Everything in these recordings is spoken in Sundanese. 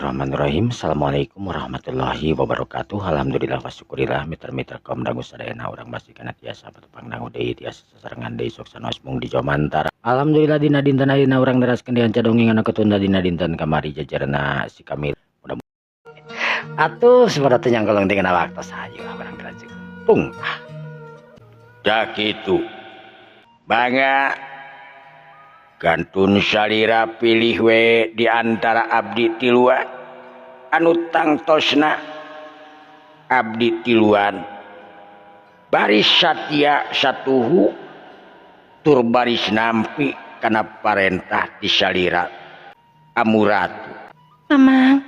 Bismillahirrahmanirrahim. Assalamualaikum warahmatullahi wabarakatuh. Alhamdulillah wa syukurillah, mitra-mitra kaum dangu sadayana, urang masih kana tiasa patepang dangu deui, tiasa sasarengan deui sok sanaos mung di Jomantara. Alhamdulillah, dina dinten ayeuna urang neraskeun deui dongeng anu ketunda dina dinten kamari, jajarna si Kamil. Mudah atuh sabada teu nyangkolong dengan waktu saja urang kerajaan. Pung. Dah kitu. Bangga gantun salira pilih we di antara abdi tiluan anu tangtosna abdi tiluan baris satia satuhu tur baris nampi kana parentah ti salira Amuratu. Mamang.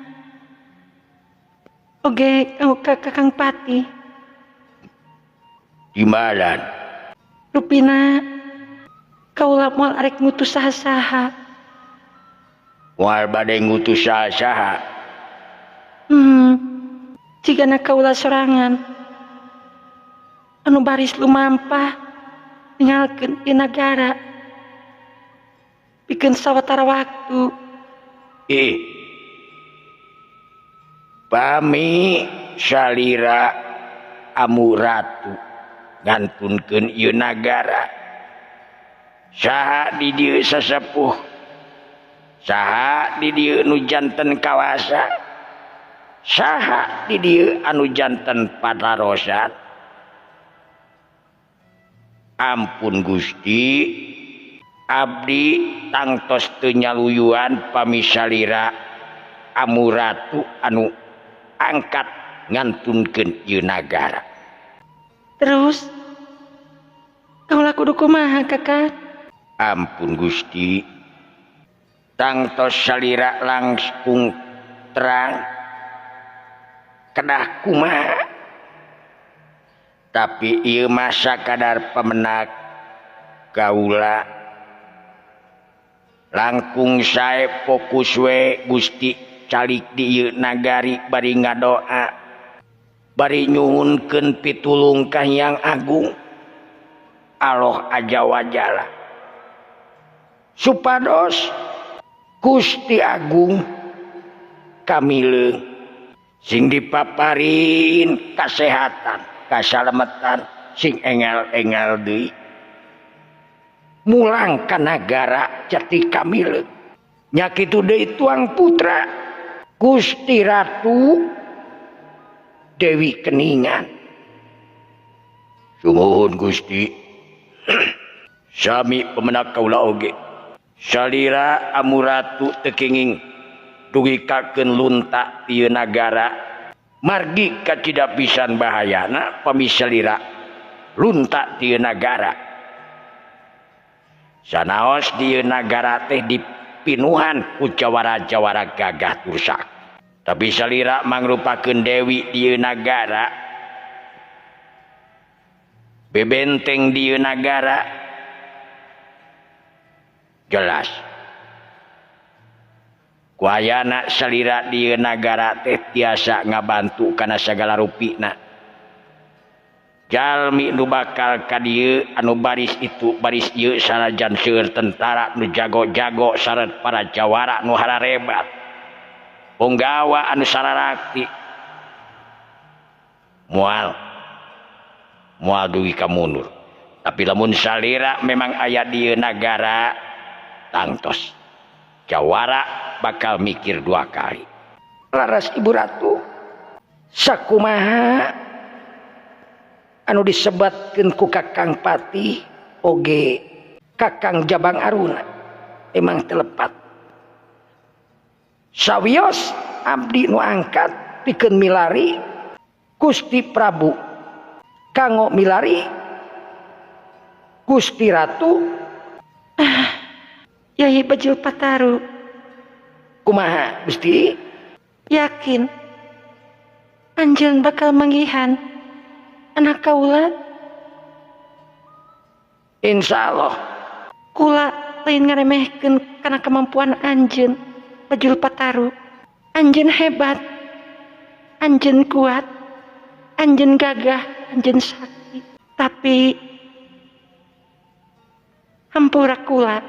Oge ka Kakang Pati. Dimalan? Rupina kaula moal arek ngutus saha-saha. Moal bade ngutus saha-saha? Jigana kaula sorangan anu baris lumampah ninggalkeun ieu nagara pikeun sawatara waktu. Ih, pami salira Amuratu ngantunkeun ieu nagara, saha di dieu sasepuh, saha di dieu nu janten kawasa, saha di dieu anu janten patarosan? Ampun Gusti, abdi tangtos teu nyaluyuan pami salira Amuratu anu angkat ngantunkeun ieu nagara. Terus kaula kudu kumaha, Kakang? Ampun Gusti, tangtos salira langkung terang kedah kumaha, tapi ieu mah sakadar pemenak kaula, langkung sae fokus we Gusti calik di ieu nagari bari ngadoa, bari nyuhunkeun pitulung ka Hyang Agung Allah aja wajala supados Gusti Agung kamileung sing dipaparin kasehatan, kasalametan, sing enggal-enggal deui mulang ka nagara jati kamileung. Nya kitu deui tuang putra Gusti Ratu Dewi Keningan. Sumuhun Gusti, sami pemenak kaula oge. Salira Amuratu teu kenging dugikakeun lunta ieu nagara margi kacida pisan bahayana pami salira lunta ti ieu nagara. Sanaos di ieu nagara teh dipinuhan ku jawara-jawara gagah tur sakti. Tapi salira mangrupakeun dewi di ieu nagara, bebenteng di ieu nagara, jelas ku ayana salira di ieu nagara teh tiasa ngabantu kana sagala rupina. Jalmi nu bakal ka dieu anu baris itu baris ieu sanajan seueur tentara nu jago-jago sareng para jawara nu hararebat, punggawa anu sararakti, moal moal dugi ka mundur. Tapi lamun salira memang aya di ieu nagara, tangtos jawara bakal mikir dua kali. Laras Ibu Ratu, sakumaha anu disebatkeun ku Kakang Pati oge Kakang Jabang Aruna emang telepat. Sawios abdi nu angkat pikeun milari Gusti Prabu kanggo milari Gusti Ratu. Ah, Yai Bajul Pataru. Kumaha Gusti? Yakin anjeun bakal manggihan anak kaula? Insya Allah. Kula lain ngaremehkeun kana kemampuan anjeun, Bajul Pataru. Anjeun hebat, anjeun kuat, anjeun gagah, anjeun sakti. Tapi hampura kula,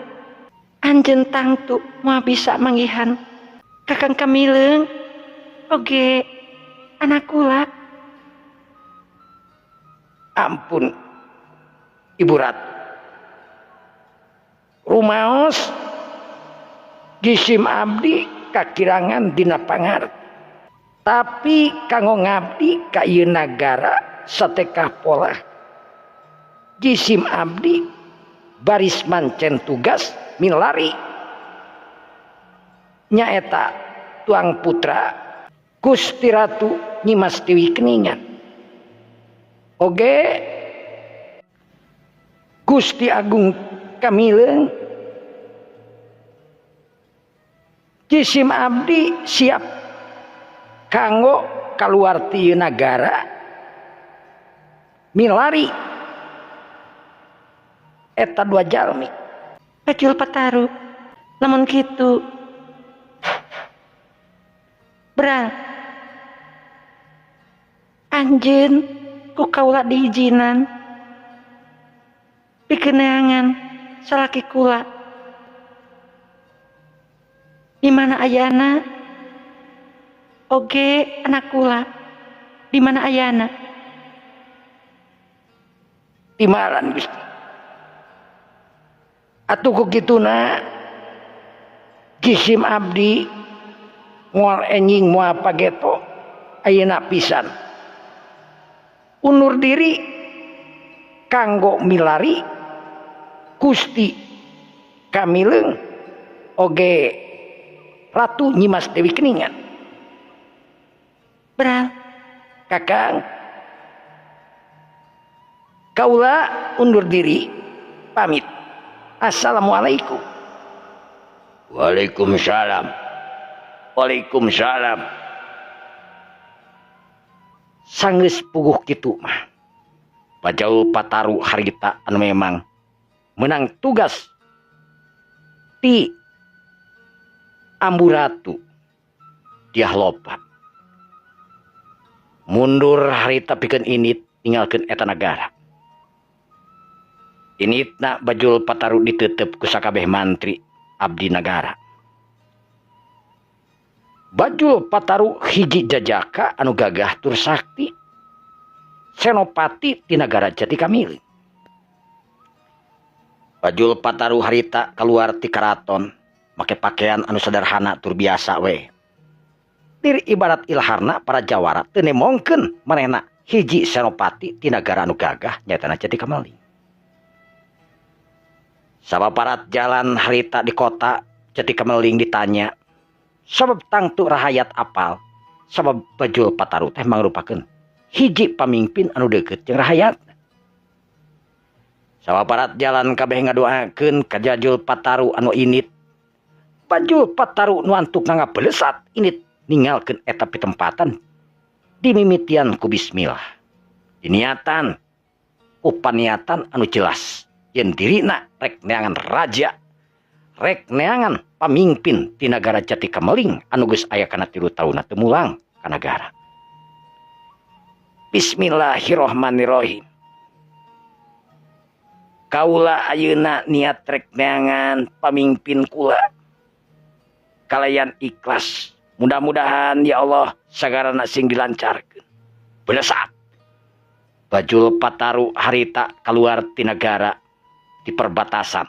anjeun tangtu moal bisa manggihan Kakang Kamileung. Oge anak kula. Ampun Ibu Ratu. Rumaos jisim abdi kakirangan dina pangarti. Tapi kanggo ngabdi ka ieu nagara satekah polah jisim abdi baris mancen tugas milari nyaeta tuang putra Gusti Ratu Nyimas Dewi Keningan oge Gusti Agung Kamileung. Jisim abdi siap kanggo kaluar ti nagara milari eta dua jalmi. Bajul Pataru lamun kitu Bral anjeun ku kaula diizinan pikeneangan salaki kula di mana ayana oge anak kula di mana ayana. Timalan Gusti atuh ku kituna jisim abdi moal enjing moal pageto ayeuna pisan undur diri kanggo milari Gusti Kamileung oge Ratu Nyimas Dewi Keningan. Bral Kakang kaula undur diri pamit. Assalamualaikum. Waalaikumsalam. Waalaikumsalam. Sanggeus puguh kitu mah Bajul Pataru harita anu memang menang tugas ti Ambu Ratu Dyah Lopa mundur harita pikeun init ninggalkeun eta nagara. Initna Bajul Pataru ditetep ku sakabeh mantri abdi nagara. Bajul Pataru hiji jajaka anu gagah tur sakti senopati ti nagara Jati Kamiling. Bajul Pataru harita keluar ti karaton make pakaian anu sederhana tur biasa we. Tir ibarat ilharna para jawara teu nemongkeun manehna hiji senopati ti nagara anu gagah nyaetana Jati Kamiling. Sabaparat jalan harita di kota Jati Kameling ditanya sabab tangtu rahayat apal sabab Bajul Pataru teh mangrupakeun hiji pamimpin anu deukeut jeung rahayat. Sabaparat jalan kabeh ngadoakeun ka Bajul Pataru anu init. Bajul Pataru nu antuk ngabelesat init ninggalkeun eta pitempatan dimimitian ku bismillah. Diniatan ku paniatan anu jelas yen dirina rek neangan raja, rek neangan pamimpin ti nagara Jati Kameling anu geus aya kana 3 taunna teu mulang ka nagara. Bismillahirrahmanirrahim. Kaula ayeuna niat rek neangan pamimpin kula kalayan ikhlas. Mudah-mudahan ya Allah sagarana sing dilancarkeun. Belesat. Bajul Pataru harita keluar ti nagara di perbatasan.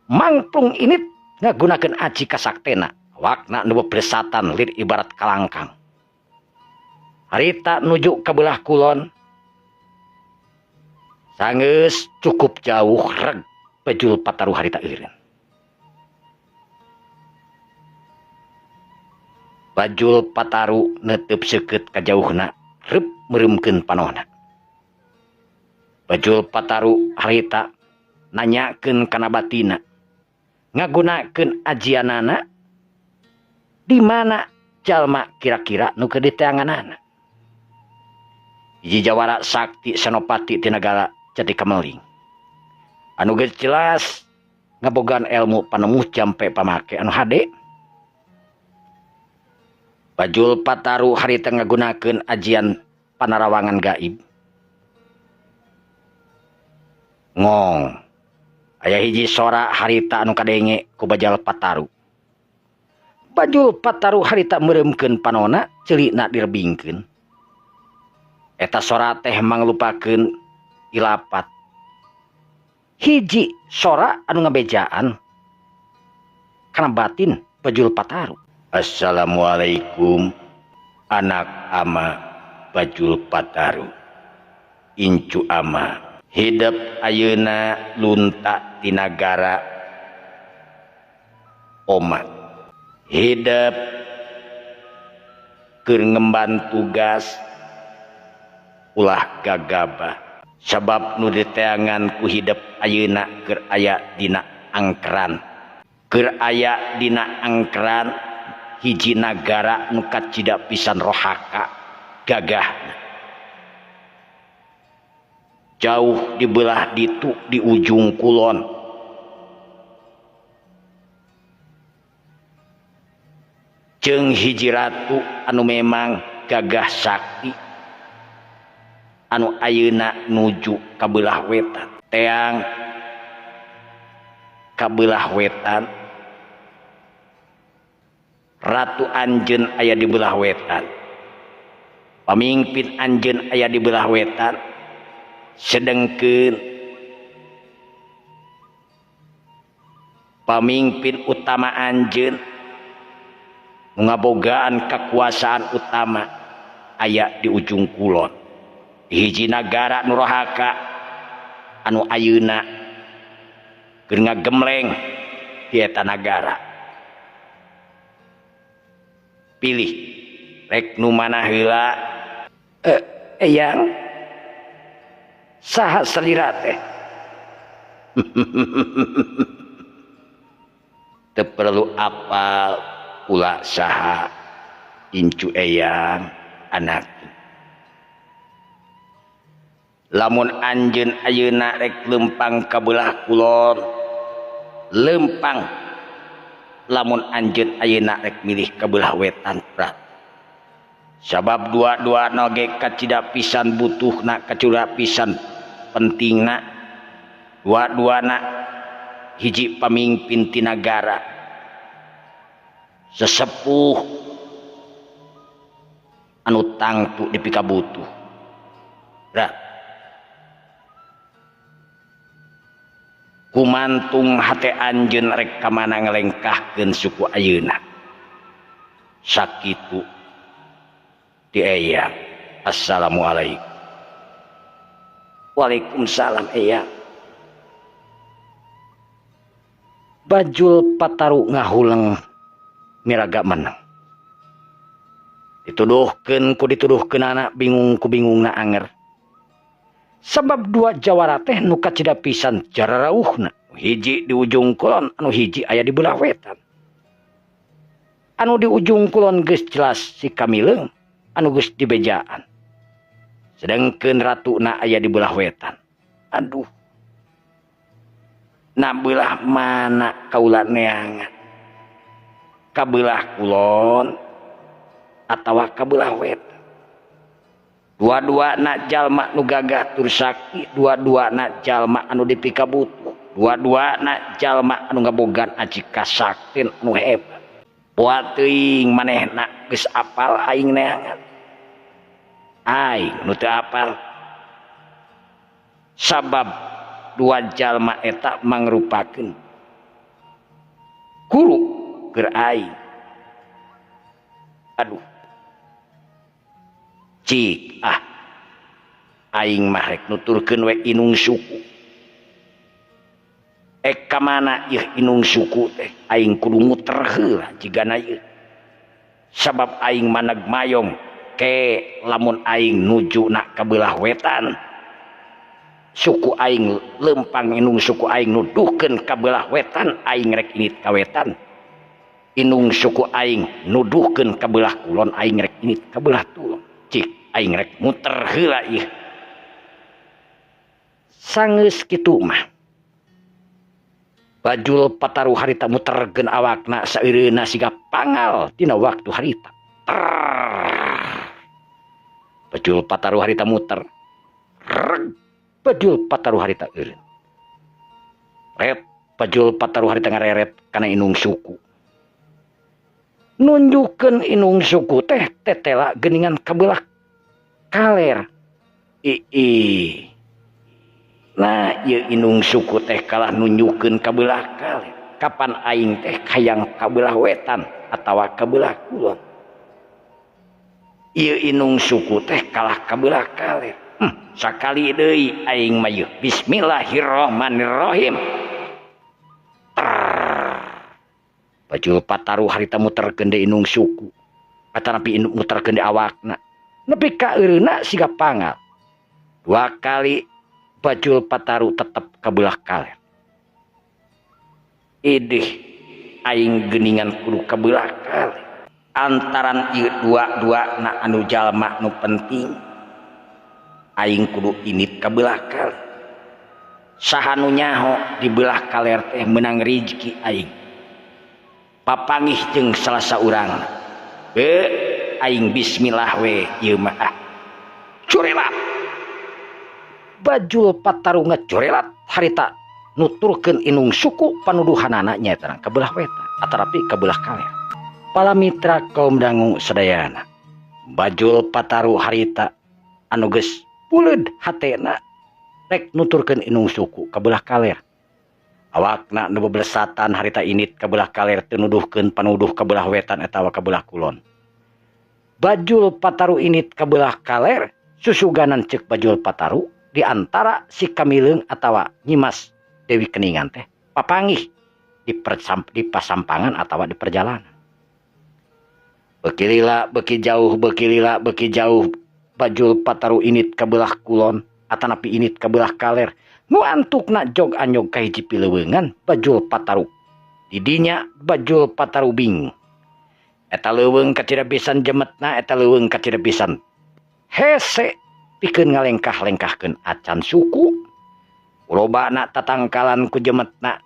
Mangplung init ngagunakeun aji kasaktena, wakna nu beblesatan lir ibarat kalangkang. Harita nuju ka belah kulon. Sanggeus cukup jauh reg Bajul Pataru harita eureun. Bajul Pataru netep seukeut ka jauhna, reup meureumkeun panona. Bajul Pataru harita nanyakeun kana batina, ngagunakeun ajianana di mana jalma kira-kira nu keur diteanganana. Hiji jawara sakti senopati ti nagara Jati Kameling anu geus jelas ngabogaan ilmu panemu jampe pamake anu hade. Bajul Pataru harita ngagunakeun ajian panarawangan gaib. Ngong aya hiji sora harita anu kadenge ku Bajul Pataru. Bajul Pataru harita meureumkeun panona ceulina direbingkeun. Eta sora teh manglupakeun ilapat. Hiji sora anu ngabejaan kana batin Bajul Pataru. Assalamualaikum anak ama Bajul Pataru. Incu ama hidep ayeuna lunta ti nagara oma. Hidep keur ngemban tugas ulah gagabah. Sabab nu diteangan ku hidep ayeuna keur aya dina angkeran. Keur aya dina angkeran hiji nagara nu kacida pisan rohaka gagah. Jauh di belah ditu di ujung kulon. Jeung hiji ratu anu memang gagah sakti anu ayeuna nuju ka belah wetan. Teang ka belah wetan. Ratu anjeun aya di belah wetan. Pamimpin anjeun aya di belah wetan. Sedengkeun pamimpin utama anjeun ngabogaan kekuasaan utama aya di ujung kulon. Hiji nagara nu rohaka anu ayeuna keur ngagemleng di eta nagara. Pilih rek nu mana heula. Eyang saha salira teh? Teu perlu apal kula saha incu eyang anak. Lamun anjeun ayeuna rek lempang ka belah kulon, lempang. Lamun anjeun ayeuna rek milih ka belah wetan prat. Sabab dua-dua noge kacida pisan butuhna, kacida pisan pentingna. Dua-duana hiji pamimpin ti nagara sesepuh anu tangtu dipikabutuh. Ra kumantung hate anjeun rek ka mana ngalengkahkeun suku ayeuna. Sakitu di eyang. Assalamualaikum. Waalaikumsalam eyang. Bajul Pataru ngahuleng miraga menang. Dituduhkeun ku dituduhkeun anak bingung ku bingungna anger. Sabab dua jawara teh nu kacida pisan jararauhna. Hiji di ujung kulon, anu hiji aya di belah wetan. Anu di ujung kulon geus jelas si Kamileung anu geus dibejaan. Sedengkeun ratuna aya di belah wetan. Aduh. Na belah mana kaula neangan? Ka belah kulon atawa ka belah wetan? Dua-dua na jalma nu gagah tur sakti, dua-dua na jalma anu dipikabutuh, dua-dua na jalma anu ngabogaan aji kasaktin anu hebat. Poa teuing manehna geus apal aing neangan. Aing nu teu apal. Sabab dua jalma eta mangrupakeun guru keur aing. Aduh. Cik ah aing mah rek nuturkeun we inung suku. Ek ka mana ieu inung suku teh aing kudu muter heula jigana ieu. Sabab aing maneg mayong ke lamun aing nuju na ka belah wetan. Suku aing lempang inung suku aing nuduhkeun ka belah wetan aing rek init ka wetan. Inung suku aing nuduhkeun ka belah kulon aing rek init ka belah tulon. Cik aing rek muter heula ieu. Sangeus kitu mah. Bajul Pataru harita muterkeun awakna saeureuna siga pangal dina waktu harita. Bajul Pataru harita muter. Reg. Bajul Pataru harita eureun. Ret Bajul Pataru harita ngareret kana inung suku. Nunjukkeun inung suku teh tetela geuningan kabelah kaler. Ih. Nah, ieu inung suku teh kalah nunjukkeun kabelah kaler. Kapan aing teh hayang kabelah wetan atawa kabelah kulon. Ieu inung suku teh kalah kabelah kaler. Sakali deui aing mah yeuh. Bismillahirrahmanirrahim. Bajul Pataru harita muterkeun deui inung suku. Atanapi induk muterkeun deui awakna. Nepi ka eureuna siga pangal. Dua kali Bajul Pataru tetep kabelah kaler. Idih aing geuningan kudu kabelah kaler. Antaran ieu dua-dua na anu jalma nu penting. Aing kudu init kabelah kaler. Saha nu nyaho di belah kaler teh meunang rizki aing. Papangih jeung salah saurang. Aing bismillah we ieu mah. Curelat. Bajul Pataru ngacurelat harita nuturkeun inung suku panuduhanana nyaeta kabelah wetan atarapi kabelah kaler. Pala mitra kaum dangu sadayana. Bajul Pataru harita anu geus puleud hatena rek nuturkeun inung suku kabelah kaler. Awakna nu beblesatan harita init kabelah kaler teu nuduhkeun panuduh kabelah wetan atawa kabelah kulon. Bajul Pataru init kabelah kaler susuganan ceuk Bajul Pataru di antara si Kamileung atawa Nyimas Dewi Keningan teh papangih di pasampangan atawa di perjalanan. Beuki lila beuki jauh, beuki lila beuki jauh Bajul Pataru init kabelah kulon atanapi init kabelah kaler. Nu antukna jog anyog ka hiji pileuweungan Bajul Pataru. Didinya Bajul Pataru bingung. Eta leuweung kacida pisan jemetna, eta leuweung kacida pisan hese pikeun ngalengkah-lengkahkeun acan suku. Lobana tatangkalan ku jemetna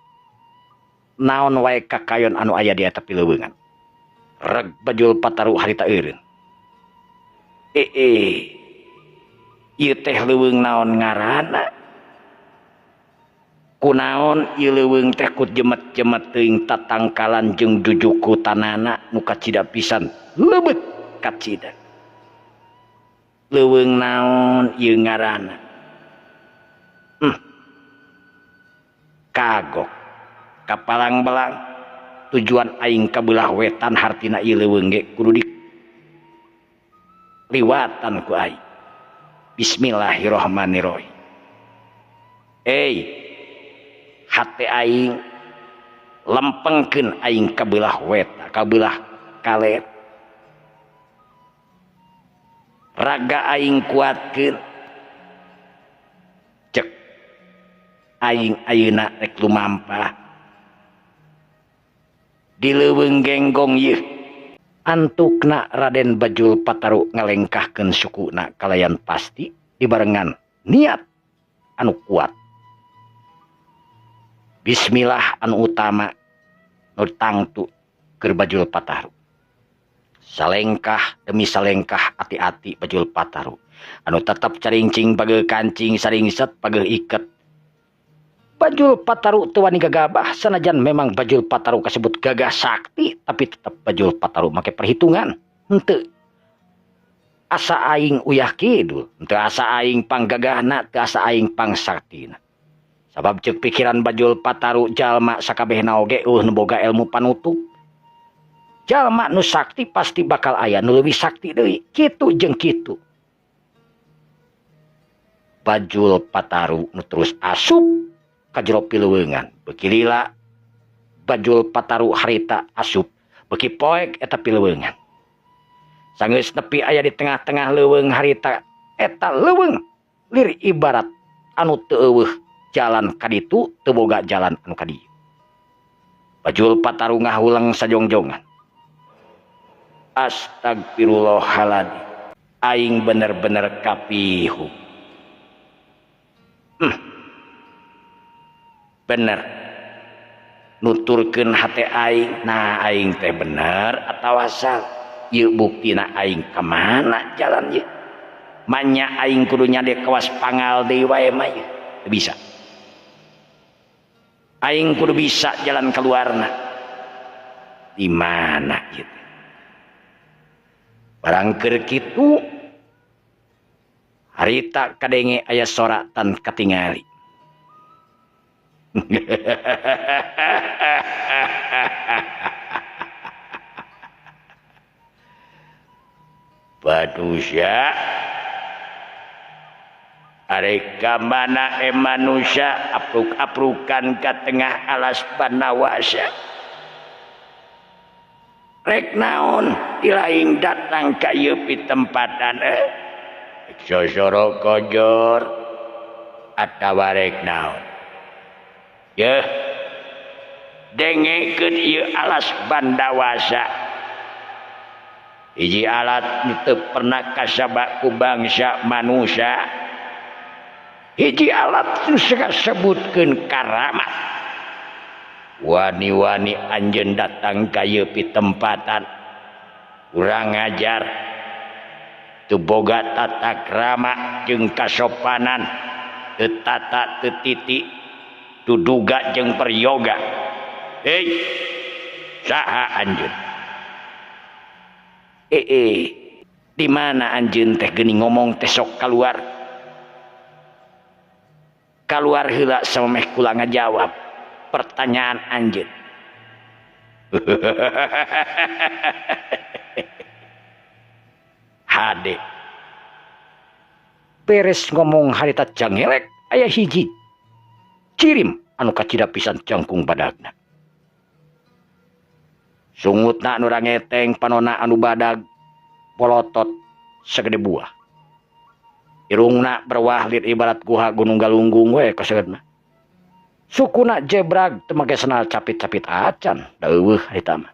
naon wae kakayon anu aya di eta pileuweungan. Reg Bajul Pataru harita eureun. Ieu teh leuweung naon ngaranna? Kunaon ieu leuweung teh ku jemet-jemet teuing tatangkalan jeung jujuku tanana nu kacida pisan leubeut kacida. Leuweung naon ieu ngaranna? Kagok kapalang-belang tujuan aing ka belah wetan hartina ieu leuweung ge kudu diliwatan ku aing. Bismillahirrahmanirrahim. Hate aing lempengkeun aing ka belah weta, ka belah kaler. Raga aing kuatkeun. Cek aing ayeuna rek lumampah di leuweung genggong yeuh. Antukna Raden Bajul Pataru ngalengkahkeun sukuna kalayan pasti dibarengan niat anu kuat. Bismillah anu utama nu tangtu keur Bajul Pataru. Salengkah demi salengkah ati-ati Bajul Pataru anu tetep caringcing pageuh kancing saringset pageuh iket. Bajul Pataru teu wani gagabah sanajan memang Bajul Pataru kasebut gagah sakti tapi tetep Bajul Pataru make perhitungan. Henteu asa aing uyah kidul, henteu asa aing panggagahna, teu asa aing pangsaktina. Sabab ceuk pikiran Bajul Pataru jalma sakabehna oge eueuh nu boga ilmu panutup. Jalma nu sakti pasti bakal aya nu leuwih sakti deui. Kitu jeung kitu. Bajul Pataru nu terus asup ka jero pileuweungan. Beuki lila Bajul Pataru harita asup, beuki poek eta pileuweungan. Sanggeus nepi aya di tengah-tengah leuweung harita eta leuweung lir ibarat anu teu eueuh jalan kaditu teu boga jalan anu kadieu. Bajul Pataru ngahuleng sajongjongan. Astagfirullahaladzim. Aing bener-bener kapihu. Bener. Nuturkeun hate aing, nah aing teh bener atawa salah. Ieu buktina aing ka mana jalan ieu? Manya aing kudu nyade kawas pangal deui wae mah ieu. Teu bisa. Aing kudu bisa jalan keluarna. Di mana gitu? Barang keur kitu harita kadenge aya soratan katingali. Manusia arek ka mana manusia apruk-aprukan ka tengah alas Banawasa. Rek naon dilaing datang ka ieu pitempatan sosoro kojor atawa rek naon. Yeuh dengekeun ieu alas Bandawasa. Hiji alat nu teu pernah kasabak ku bangsa manusia. Hiji alat nu kasebutkeun karamat. Wani-wani anjeun datang ka ieu pitempatan. Urang ngajar. Teu boga tata krama jeung kasopanan, teu tata teu titi, teu duga jeung peryoga. Hei, saha anjeun? Di mana anjeun teh geuning ngomong teh sok kaluar. Kaluar heula samemeh kula ngajawab pertanyaan anjeun. Hade. Beres ngomong harita jangelek aya hiji cirim anu kacida pisan jangkung badagna. Sungutna anu rangeteng panona anu badag polotot segede buah. Irungna berwahlir ibarat guha gunung galunggung we kasegedna. Sukuna jebrag teu make senal capit-capit acan da eueuh eta mah.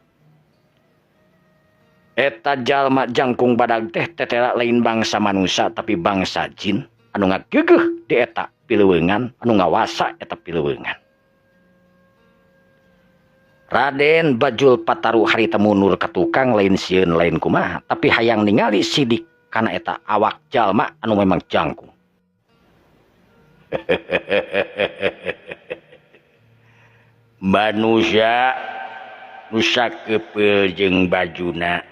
Eta jalma jangkung badag teh tetela lain bangsa manusia tapi bangsa jin anu ngageugeuh di eta pileuweungan anu ngawasa eta pileuweungan. Raden Bajul Pataru harita mundur ka tukang lain sieun lain kumaha tapi hayang ningali sidik kana eta awak jalma anu memang jangkung. Manusia nu sakepeul jeung bajuna.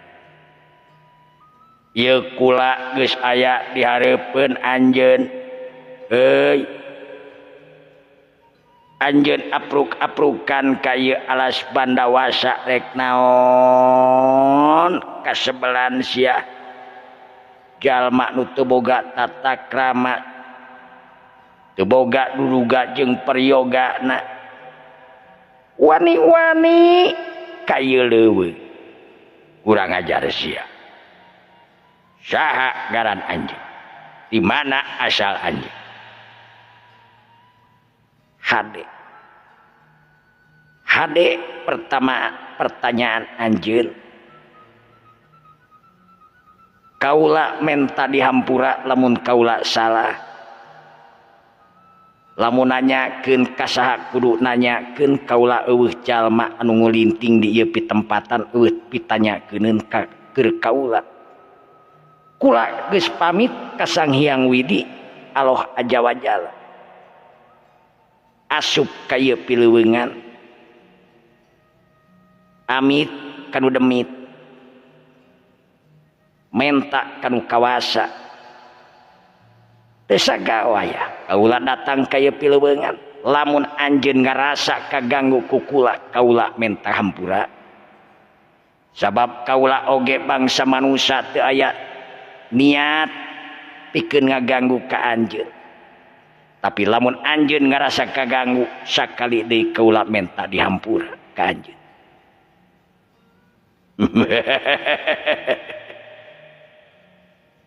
Ieu kula geus aya di hareupeun anjeun. Heuy. Anjeun apruk-aprukan ka ieu alas Bandawasa rek naon kasebelan sia. Jalma nu teu boga tata krama, teu boga duduga jeung peryogana. Wani-wani ka ieu leuweung. Kurang ajar sia. Saha ngaran anjeun? Di mana asal anjeun? Hade. Hade pertama pertanyaan anjeun. Kaula menta dihampura lamun kaula salah. Lamun nanyakeun ka saha kudu nanyakeun kaula eueuh jalma anu ngulinting di ieu pitempatan eueuh pitanyakeun ka keur kaula. Kula geus pamit ka Sang Hyang Widi aloh aja wajala. Asup ka ieu pileuweungan. Amit kanu demit. Menta kanu kawasa. Teu sagawaya kaula datang ka ieu pileuweungan. Lamun anjeun ngarasa kaganggu ku kula, kaula menta hampura. Sabab kaula oge bangsa manusia teu aya niat pikeun ngaganggu ka anjeun. Tapi lamun anjeun ngarasa kaganggu sakali deui kaula menta dihampura ka anjeun.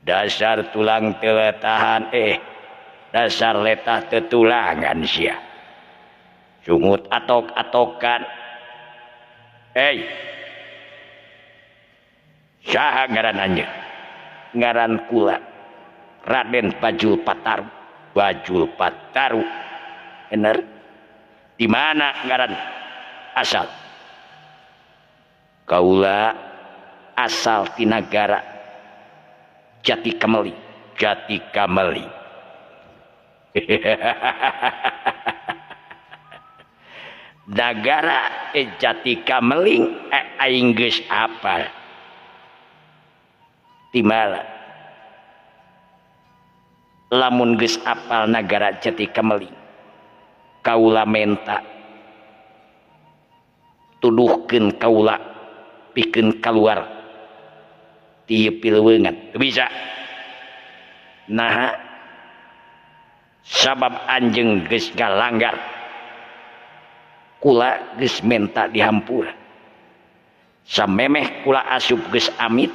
Dasar tulang teu tahan dasar letah teu tulangan sia. Sungut atok-atokan. Hei. Saha ngaran anjeun? Ngaran kula Raden Bajul Pataru. Bajul Pataru. Bener? Di mana ngaran asal? Kaula asal ti nagara Jati Kameli. Jati Kameli. Nagara Jati Kameling aing geus apal. Timala lamun geus apal nagara Jati Kameling kaula menta tuduhkeun kaula pikeun kaluar ti pileungan. Teu bisa. Naha sabab anjeun geus ngalanggar kula geus menta dihampura. Samemeh kula asup geus amit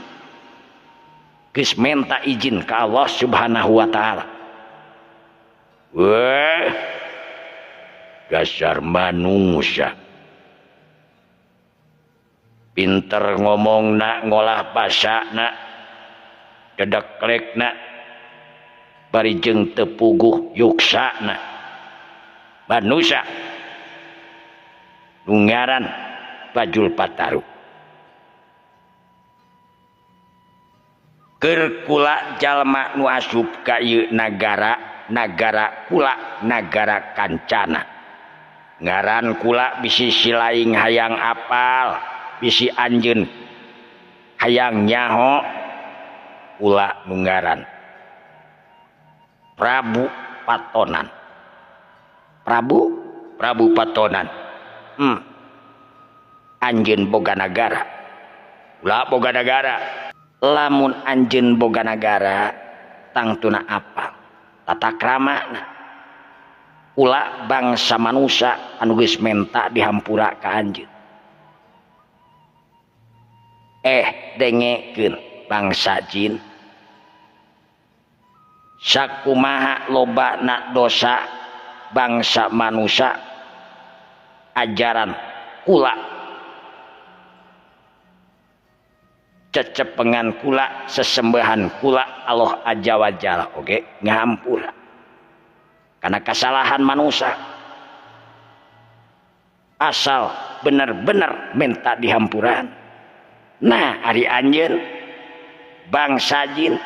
geus menta izin ka Allah Subhanahu wa taala. Weh, dasar manusia. Pinter ngomong nak ngolah basa nak dedeklek nak bari jeung teu puguh yuksa na manusia nu ngaran Bajul Pataru. Keur kula jalma nu asup ka ieu nagara, nagara kula, nagara kancana. Ngaran kula bisi silaing hayang apal, bisi anjeun hayang nyaho kula nu ngaran Prabu Patonan. Prabu Patonan. Anjeun boga nagara. Kula boga nagara. Lamun anjeun boga nagara tangtuna apal tata kramana. Kula bangsa manusia anu geus menta dihampura ka anjeun. Dengekeun bangsa jin. Sakumaha lobana dosa bangsa manusia ajaran kula cecepengan kula sesembahan kula Allah aja wajala oge ngahampura karena kesalahan manusia asal bener-bener minta dihampuran. Nah ari anjeun bangsa jin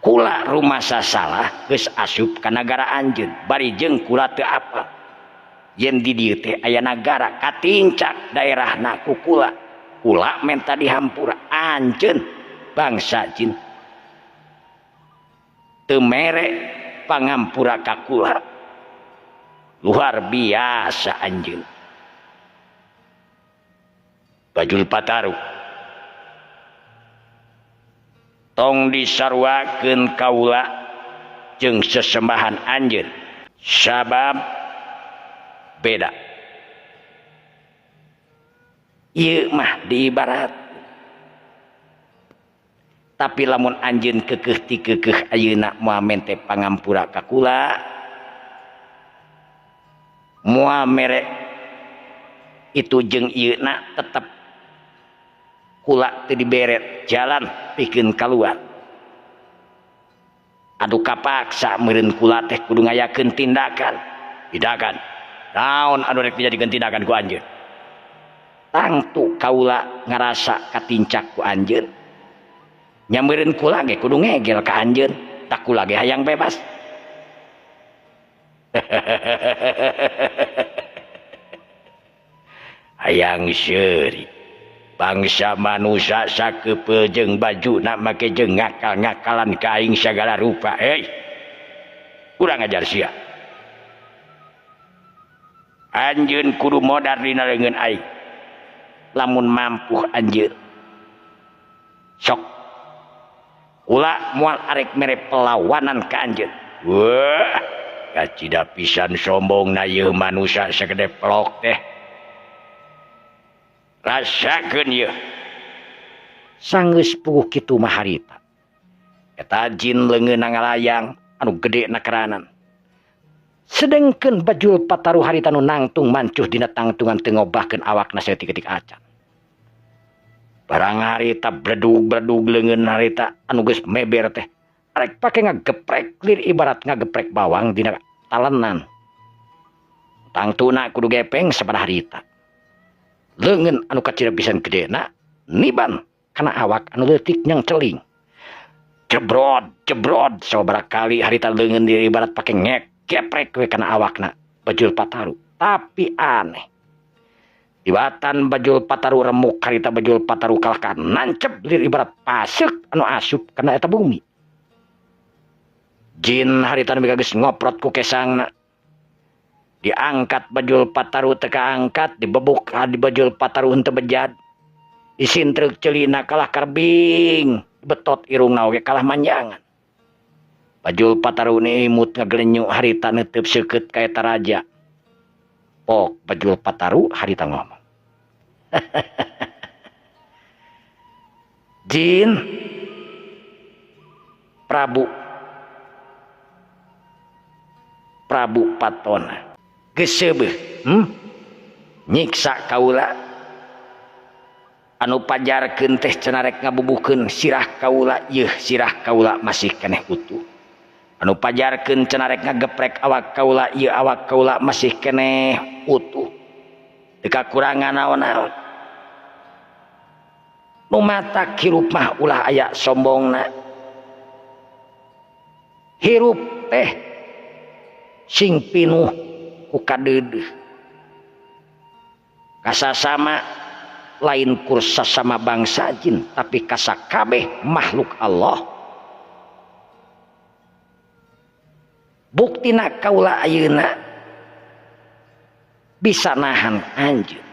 kula rumasa salah geus asup ka nagara anjeun bari jeung kula teu apal yen di dieu teh aya nagara katincak daerahna ku kula, kula menta dihampura anjeun bangsa jin teu mere pangampura ka kula. Luar biasa anjeun Bajul Pataru. Tong disarwakeun kaula jeung sesembahan anjeun sabab beda. Ieu mah diibarat. Tapi lamun anjeun keukeuh ti keukeuh ayeuna moal mente pangampura ka kula, moal mere itu jeung ieuna tetep kula teu diberet jalan pikeun kaluar. Aduh kapaksa meureun kula teh kudu ngayakeun tindakan. Tindakan. Naon anu rek dijadikeun tindakan ku anjeun? Tangtu kaula ngarasa katincak ku anjeun. Nya meureun kula ge kudu ngegel ka anjeun, tak kula ge hayang bebas. Hayang seuri. Bangsa manusia sakepeul jeung bajuna make jeung ngakal-ngakalan ka aing sagala rupa. Hei, kurang ajar sia. Anjeun kudu modar dina leungeun aing. Lamun mampu anjeun sok kula moal arek mere perlawanan ka anjeun. Wah, kacida pisan sombongna ieu manusia sagede pelok teh. Rasakeun ieu. Sanggeus puguh kitu mah harita. Eta jin leungeunna ngalayang anu gede na keranan. Sedengkeun Bajul Pataru harita nu nangtung mancuh dina tangtungan teu ngobahkeun awakna saeutik-eutik acan. Barang harita bledug-bledug leungeun harita anu geus meber teh arek pake ngageprek lir ibarat ngageprek bawang dina talenan. Tangtuna kudu gepeng sabada harita. Leungeun anu kacida pisan gedena niban kana awak anu leutik nyang celing. Jebrod jebrod sababaraha kali harita leungeun diri ibarat pake ngegeprek we kana awakna Bajul Pataru. Tapi aneh, Ibatan Bajul Pataru remuk harita Bajul Pataru kalahkan nancep lir ibarat pasek anu asup kana eta bumi. Jin harita nu geus ngoprot ku kesangna. Diangkat Bajul Pataru teu kaangkat, dibebuk di Bajul Pataru henteu bejad. Disintrek ceulina kalah karbing, betot irungna oge kalah manjangan. Bajul Pataru imut ngagelenyu harita neuteub seukeut ka eta raja. Pok Bajul Pataru harita ngomong. Jin Prabu Prabu Patona geus seubeuh, nyiksa kaula anu pajarkeun teh cenah rek ngabubuhkeun sirah kaula, yeuh sirah kaula masih keneh utuh. Anu pajarkeun cenah rek ngageprek awak kaula, ieu awak kaula masih keneh utuh. Teu kakurangan naon-naon. Nu matak hirup mah ulah aya sombongna. Hirup teh sing pinuh ku kadeudeuh. Kasasama lain kur sasama bangsa jin, tapi kasakabeh makhluk Allah. Buktina kaula ayeuna bisa nahan anjeun.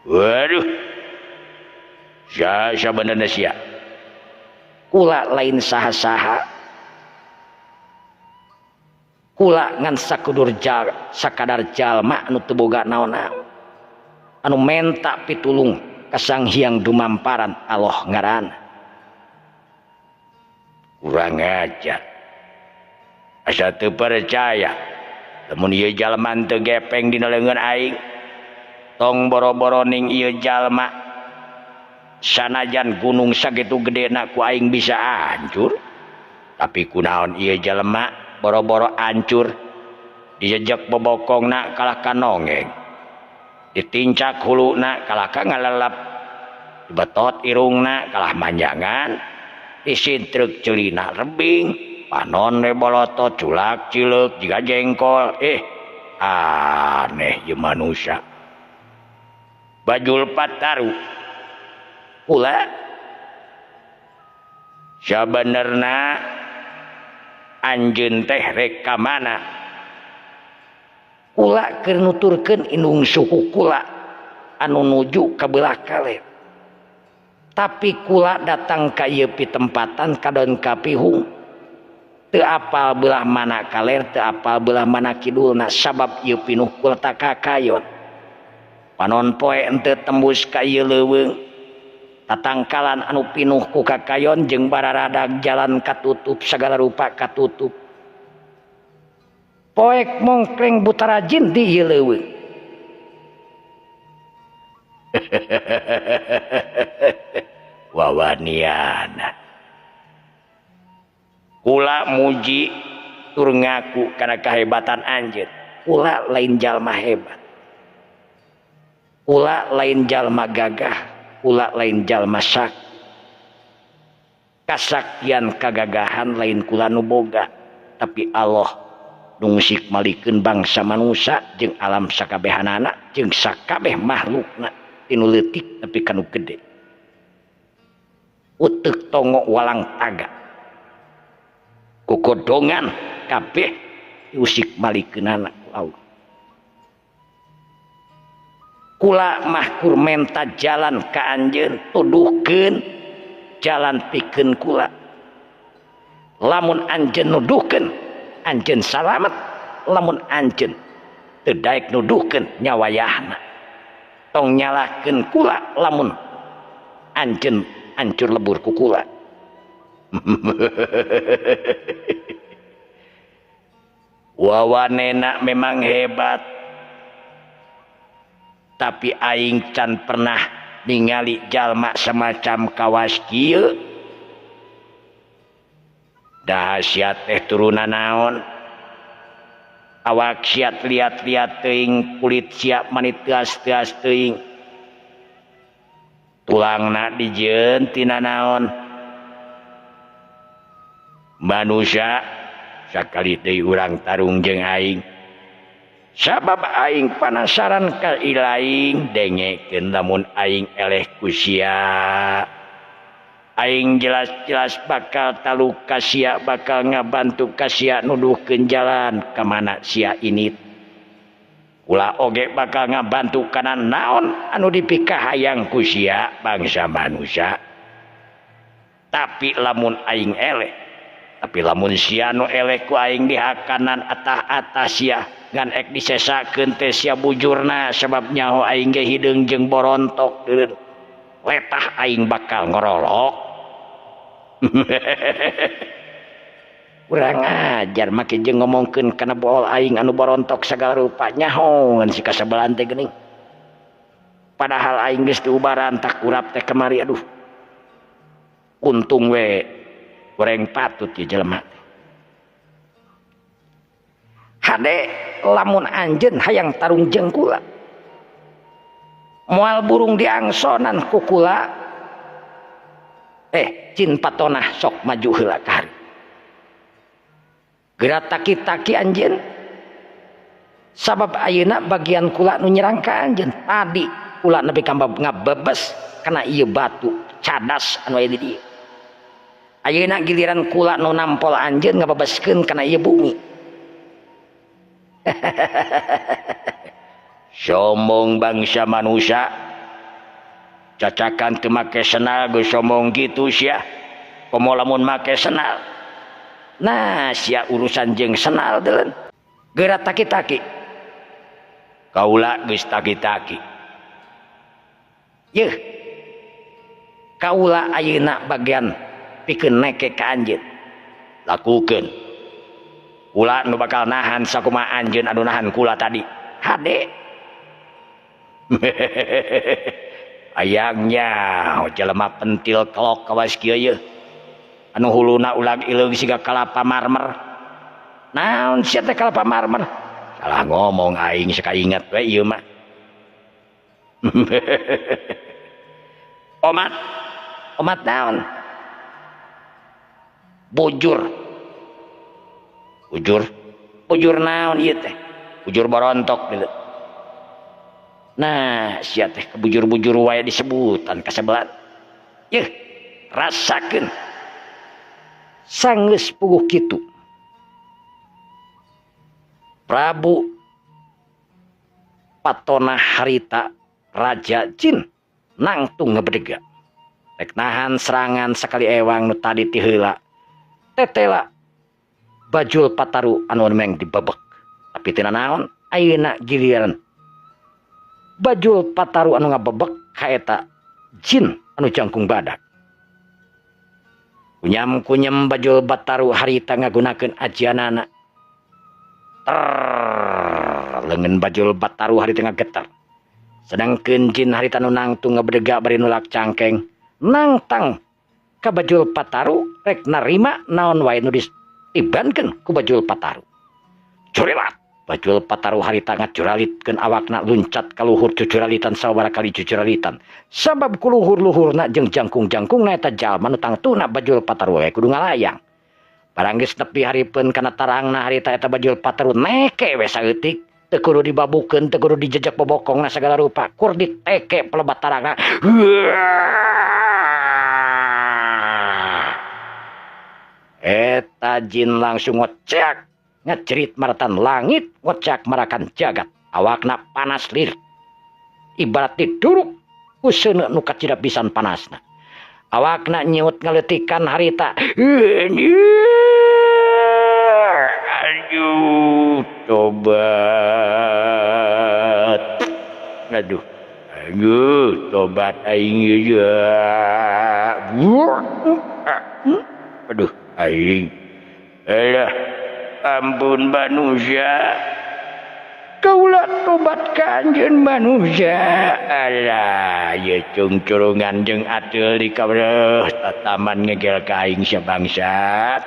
Waduh. Sia sabenerna sia. Kula lain saha-saha. Kula ngan sakudur sakadar jalma anu teu boga naon-naon. Anu menta pitulung ka Sang Hyang Dumamparan Allah ngaranna. Kurang ajar. Asa teu percaya lamun ieu jalma teu gepeng dina leungeun aing, tong boro-boro ning ieu jalma sanajan gunung sakitu gedena ku aing bisa hancur, tapi kunaon ieu jalma boro-boro hancur, dijejek bobokongna kalah ka nongeng, ditincak huluna kalah ka ngalelep, dibetot irungna kalah manjangan, disintrek ceulina rebing, panon we bolotot culak cileuk jiga jengkol. Aneh ieu manusia. Bajul Pataru kula sabenerna anjeun teh rek ka mana? Kula keur nuturkeun indung suku kula anu nuju ka belah kaler. Tapi kula datang ka ieu pitempatan kadon kapihung. Teu apal belah mana kaler, teu apal belah mana kidulna, sabab ieu pinuh kula kakayon. Panon poe henteu tembus ka ieu leuweung. Tatangkalan anu pinuh ku kakayon jeung bararadag jalan katutup, sagala rupa katutup. Poek mongkleng butara jin di ieu leuweung. Wawaniana. Kula muji tur ngaku kana kahebatan anjeun. Kula lain jalma hebat. Kula lain jalma gagah, kula lain jalma sak. Kasaktian kagagahan lain kula nu boga, tapi Allah nu ngusik malikeun bangsa manusia jeung alam sakabehanana jeung sakabeh makhlukna tinu leutik nepi ka nu gede. Uteuk tongo walang taga. Kokodongan kabeh diusik malikeunana ku Allah. Kula mah kur menta jalan ka anjeun, tuduhkeun jalan pikeun kula. Lamun anjeun nuduhkeun, anjeun salamet. Lamun anjeun teu daek nuduhkeun nyawayahna. Tong nyalahkeun kula lamun anjeun hancur lebur ku kula. Wawanena memang hebat, tapi aing can pernah ningali jalma semacam kawas kieu. Dahsyat teh turunan naon, awak siat liat-liat teuing, kulit siap manit teas-teas teuing, tulangna dijieun tina naon. Manusia sakali deui urang tarung jeung aing. Sabab aing panasaran ka ilaing dengekeun lamun aing eleh ku sia. Aing jelas-jelas bakal taluka sia, bakal ngabantu ka sia nuduhkeun jalan ka mana sia ini. Kula oge bakal ngabantu kana naon anu dipikahayang ku sia bangsa manusia. Tapi lamun aing eleh, tapi lamun sia nu eleh ku aing dihakanan atah-atah sia ngan ek disesakeun teh sia bujurna sebab nyaho aing ge hideung jeung borontok deureun. Letah aing bakal ngorolok. Kurang ajar make jeung ngomongkeun kana bool aing anu borontok sagala rupa nyaho ngan si kasabelan teh geuning. Padahal aing geus diubaran tak kurap teh kamari aduh. Untung we goreng patut ieu jelema. Hade lamun anjeun hayang tarung jeung kula. Moal burung diangsonan ku kula. Jin Patonah sok maju heula ka hareup. Geura taki-taki anjeun. Sabab ayeuna bagian kula nu nyerang ka anjeun. Tadi kula nepi ka ngabebes kana ieu batu cadas anu aya di dieu. Ayeuna giliran kula nu nampol anjeun ngabebeskeun kana ieu bumi. Sombong bangsa manusia. Cacakan teu make senal geus sombong kitu sia. Komo lamun make senal. Nah, sia urusan jeung senal deuleun. Geura taki-taki. Kaula geus taki-taki. Yeuh. Kaula ayeuna bagian pikeun neke ka anjeun. Lakukeun. Kula nu bakal nahan sakumaha anjeun anu nahan kula tadi. Hade. Ayangnya jelema pentil kelok kawas kieu yeuh. Anu huluna ulag ileung siga kalapa marmer. Naon sia teh kalapa marmer? Salah ngomong aing sakainget we ieu mah. Omat. Omat naon? Bujur. Bujur. Bujur naon ieu teh? Bujur borontok deuleu. Nah, sia teh kebujur-bujur wae disebutan kasebelan. Yeuh, rasakeun. Sanggeus puguh kitu. Prabu Patonah harita Raja Jin nangtung ngebedega. Rek nahan serangan sakali ewang nu tadi ti heula. Tetela Bajul Pataru anu meng dibebek. Tapi teu nanaon ayeuna giliran Bajul Pataru anu ngabebek kaeta jin anu jangkung badak. Kunyam-kunyam Bajul Pataru harita ngagunakeun ajianana. Ter leungeun Bajul Pataru harita ngageter. Sedangkeun jin harita nu nangtung ngabedega bari nulak cangkeng nangtang ka Bajul Pataru rek narima naon wae nu diibankeun ku Bajul Pataru. Curilat Bajul Pataru harita ngacuralitkeun awakna luncat ka luhur cucuralitan sababaraha kali cucuralitan. Sabab ku luhur-luhurna jeung jangkung-jangkungna eta jalma nu tangtuna Bajul Pataru we kudu ngalayang. Barang geus nepi hareupeun kana tarangna harita eta Bajul Pataru neke we saeutik. Teu kudu dibabukeun, teu kudu dijejek bobokongna sagala rupa, kur diteke pelebat tarangna. Eta jin langsung ngocek, ngecerit maratan langit, ngocak marakan jagat. Awakna panas lir. Ibarat diduruk ku seuneu nu kacida pisan panasna. Awakna nyiut ngaleutikan harita. Aduh, tobat. Aduh, aduh, tobat aing ieu. Aduh, aing. Alah, ampun manusia. Kaula tobat ka anjeun manusia. Alah, ieu cungcurungan jeung ateul di kabreuh tataman ngegel ka aing sia bangsat.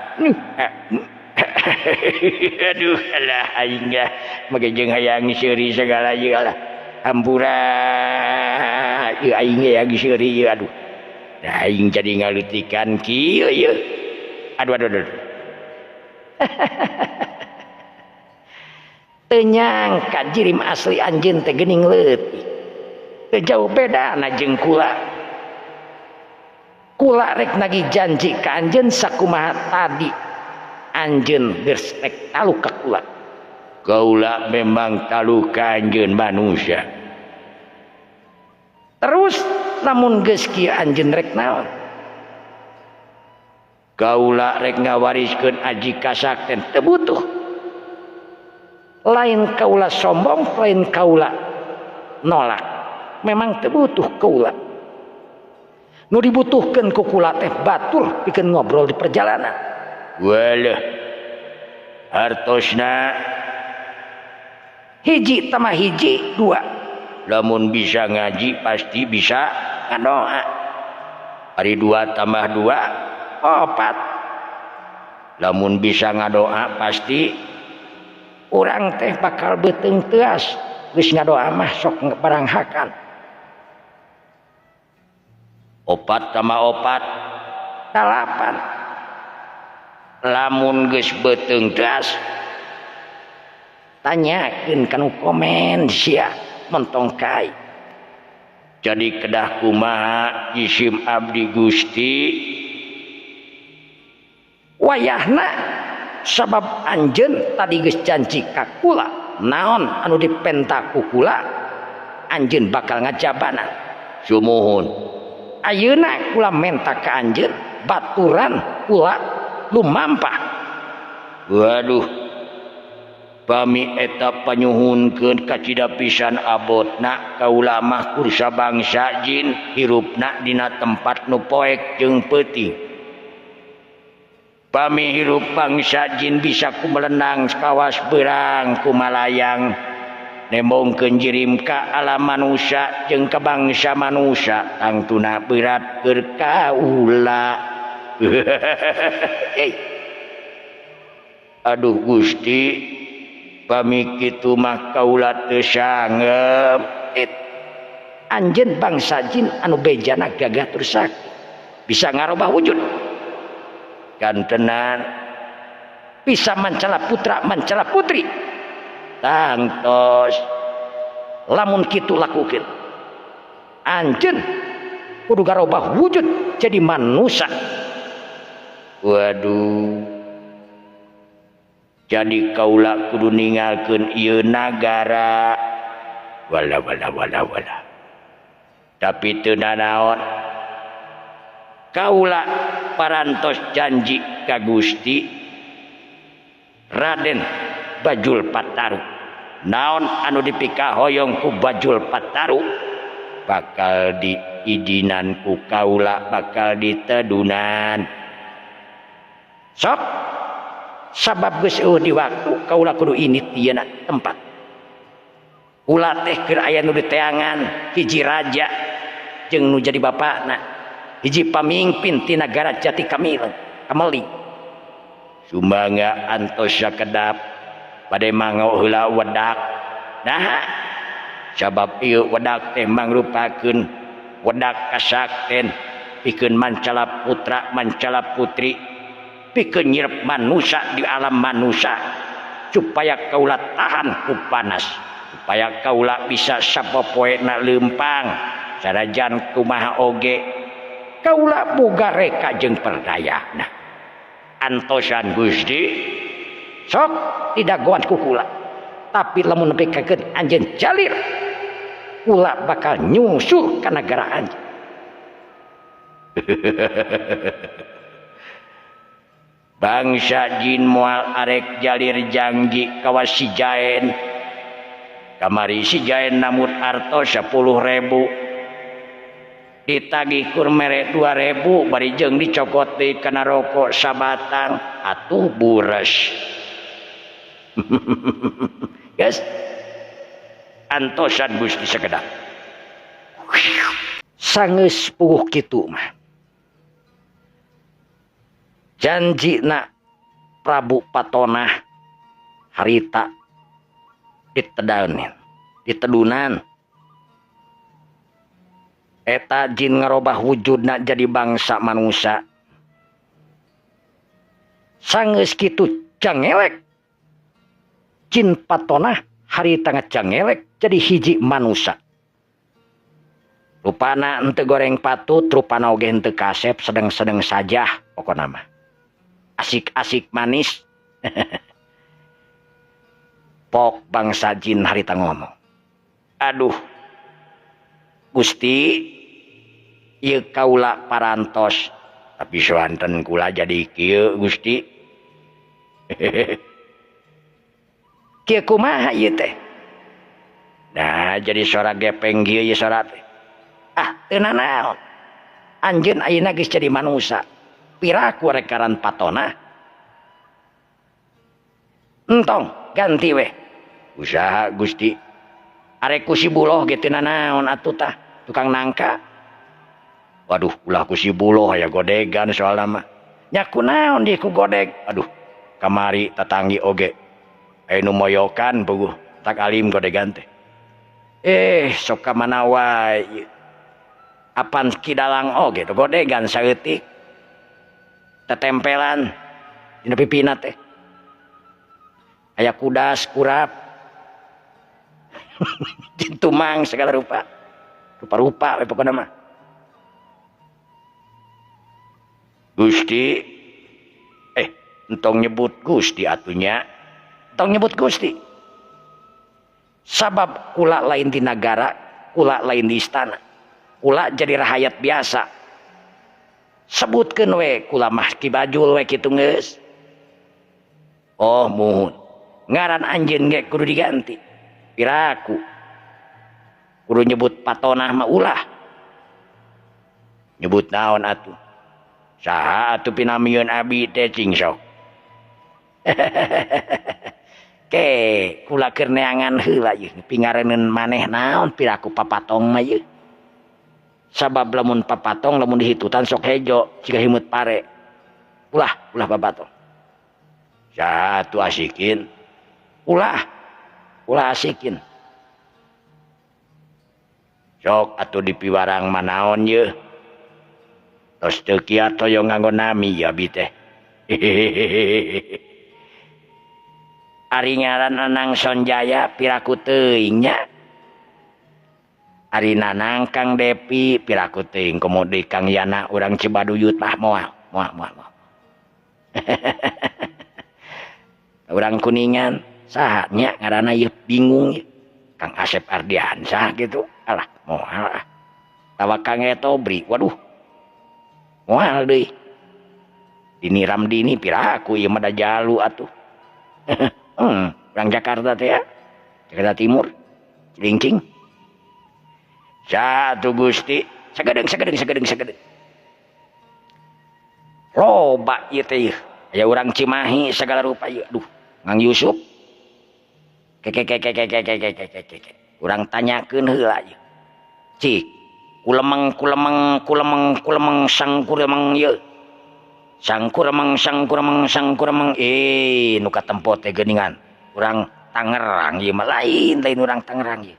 Aduh, alah aing lah make jeung hayang seuri sagala ieu lah. Hampura ieu aing hayang seuri ieu aduh. Da aing jadi ngaleutikan kieu ieu. Aduh aduh aduh. Teu nyangka jirim asli anjeun teh geuning leutik. Teu jauh bedana jeung kula. Kula rek nagih janji ka anjeun sakumaha tadi. Anjeun geus rek talu ka kula. Kaula memang talu ka anjeun manusia. Terus lamun geus kieu anjeun rek naon? Kaula rek ngawariskeun aji kasakten teu butuh. Lain kaula sombong, lain kaula nolak. Memang teu butuh kaula. Nu dibutuhkeun ku kula teh batur pikeun ngobrol di perjalanan. Walah. Hartosna hiji tambah hiji dua. Lamun bisa ngaji pasti bisa ngadoa. Ari 2 tambah 2 opat. Lamun bisa ngadoa pasti urang teh bakal beuteung teuas. Geus ngadoa mah sok barang hakan. 4 tambah 4 8. Lamun geus beuteung teuas tanyakeun kanu komen sia montong kai. Jadi kedah kumaha jisim abdi Gusti? Wayahna sabab anjeun tadi geus janji ka kula, naon anu dipenta ku kula anjeun bakal ngajabanan. Sumuhun. Ayeuna kula menta ka anjeun baturan kula lumampah. Waduh. Pami eta panyuhunkeun kacida pisan abotna kaula mah kursa bangsa jin hirupna dina tempat nu poek jeung peuting. Pami hirup bangsa jin bisa kumelenang kawas beurang kumalayang nembongkeun jirim ka alam manusia jeung ka bangsa manusia tangtuna berat keur kaula. Aduh Gusti, pami kitu mah kaula teu sanggep. Anjeun bangsa jin anu bejana gagah tur sakti bisa ngarobah wujud kantenan, bisa mancala putra mancala putri. Tangtos lamun kitu lakukeun anjeun kudu garobah wujud jadi manusia. Waduh, jadi kaula kudu ninggalkeun ieu nagara. Wala wala wala wala. Tapi teu nanaon, kaula parantos janji ka Gusti Raden Bajul Pataru. Naon anu dipikahoyong ku Bajul Pataru bakal diizinan ku kaula, bakal ditedunan. Sok sabab geus eueuh di waktu kaula kudu init dieuna tempat. Kula teh keur aya nu diteangan hiji raja jeung nu jadi bapakna, hiji pamimpin ti nagara Jati Kamil Kameli. Sumangga antos sakedap bade mangau heula wedak. Nah, sabab ieu wedak teh mangrupakeun wedak kasakten pikeun mancala putra mancala putri, pikeun nyirep manusia di alam manusia supaya kaula tahan ku panas, supaya kaula bisa sapopoena leumpang sanajan kumaha oge kaula boga reka jeung perdayana. Antosan Gusti. Sok tidak goan ku kula, tapi lamun nepi kakeun anjeun jalir kula bakal nyusul ka nagara anjeun. Bangsa jin moal arek jalir janji kawas si Jaen. Kamari si Jaen namut artos 10.000, ditagih kur mere 2.000, bari jeung dicokot deui kana rokok sabatang, atuh bures. Guys, antosan Gusti sakedap. Sangeus puguh kitu mah janjina Prabu Patonah harita ditedanin, ditedunan. Eta jin ngarobah wujudna jadi bangsa manusia. Sangeus kitu cangelek Jin Patonah harita ngacangelek jadi hiji manusa. Rupana henteu goreng patut, rupana oge henteu kasep, sedeng-sedeng saja pokona mah. Asik-asik manis. Pok bangsa jin harita ngomong. Aduh, Gusti, ieu kaula parantos, tapi soanten kula jadi kieu Gusti. Kieu kumaha ieu teh? Nah, jadi sora gepeng kieu ieu sora teh. Ah, teu nanaon. Anjeun ayeuna geus jadi manusa. Piraku rek karan Patonah. Entong, ganti weh. Usaha Gusti. Arek ku si Buloh ge teu nanaon atuh tah, tukang nangka. Waduh, ulah ku si Buloh aya godegan soalna mah. Nya kunaon di ku godeg? Aduh, kamari tatanggi oge. Aya nu moyokan puguh, tak alim godegan teh. Sok ka mana wae. Apan kidalang oge tuh godegan saeutik. Tetempelan dina pipina teh. Aya kudas, kurap. Tumang segala rupa. Rupa-rupa we pokona mah. Gusti, entong nyebut Gusti atunya. Entong nyebut Gusti. Sabab kula lain di nagara, kula lain di istana. Kula jadi rahayat biasa. Sebutkeun we kula mah Ki Bajul we kitu geus. Oh muhun. Ngaran anjeun ge kudu diganti. Piraku. Kudu nyebut Patonah mah ulah. Nyebut naon atuh? Saha atuh pinamieun abi teh cing sok. Ke kula keur neangan heula ieu pingareneun maneh naon piraku papatong mah ieu. Sabab lamun papatong lamun dihitutan sok hejo siga himut pare. Ulah ulah papatong. Saha atuh asikin? Ulah ulah asikin. Sok atuh dipiwarang manaon yeuh. Tos teu kiat hoyong nganggo nami ya abi teh. Ari ngaran Nanang Sonjaya piraku teuing nya. Ari Nanang Kang Depi piraku teuing komo deui Kang Yana urang Cibaduyut mah moal moal moal moal. Urang Kuningan saha nya ngaranna ieu bingung ieu. Kang Asep Ardiansyah gitu. Alah moal ah. Tawa Kang Etobri waduh. Moal deui. Dini Ramdini piraku ieu mah da jalu atuh. Urang Jakarta teh ya. Jakarta Timur. Cilincing. Satu Gusti, sagedeung sagedeung sagedeung sagedeung. Loba ieu teh ieu. Aya urang Cimahi segala rupa ieu. Aduh, Mang Yusuf. Ke ke ke ke ke ke ke ke ke. Urang tanyakeun heula ieu. Cik, kulemeng kulemeng kulemeng kulemeng sang kuremeng ieu. Sang kuremeng sang kuremeng sang kuremeng nu katempo teh geuningan. Urang Tangerang ieu mah lain lain urang Tangerang ieu.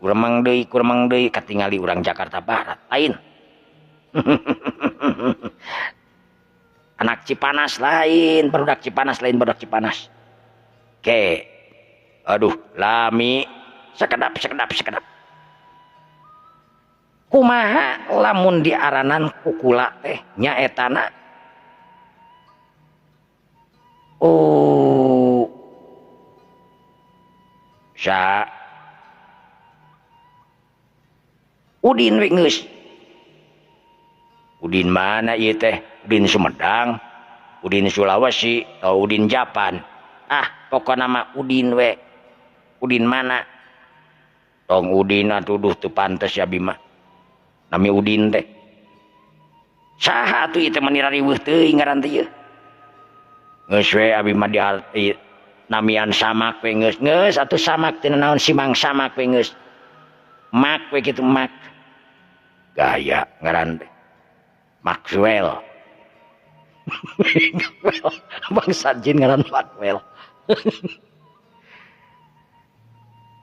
Kuremeng deui katingali urang Jakarta Barat lain. Anak Cipanas lain, barudak Cipanas lain, barudak Cipanas. Ke. Aduh, lami sekedap sekedap sekedap. Kumaha lamun diaranan kukula teh nyaetana? Oh. Sa Udin we geus. Udin mana ieu teh? Udin Sumedang, Udin Sulawesi, atau Udin Japan. Ah, pokona mah Udin we. Udin mana? Tong Udin atuh duh teu pantes ya abi mah. Nami Udin teh. Saha atuh ieu teh mani rariweuh teuing ngaran teh ieu. Geus we abi mah di namian samak we geus. Geus atuh samak teh naon simang samak we geus. Mak we kitu mak. Gaya ngaran teh. Maxwell. Bangsa jin ngaran Maxwell.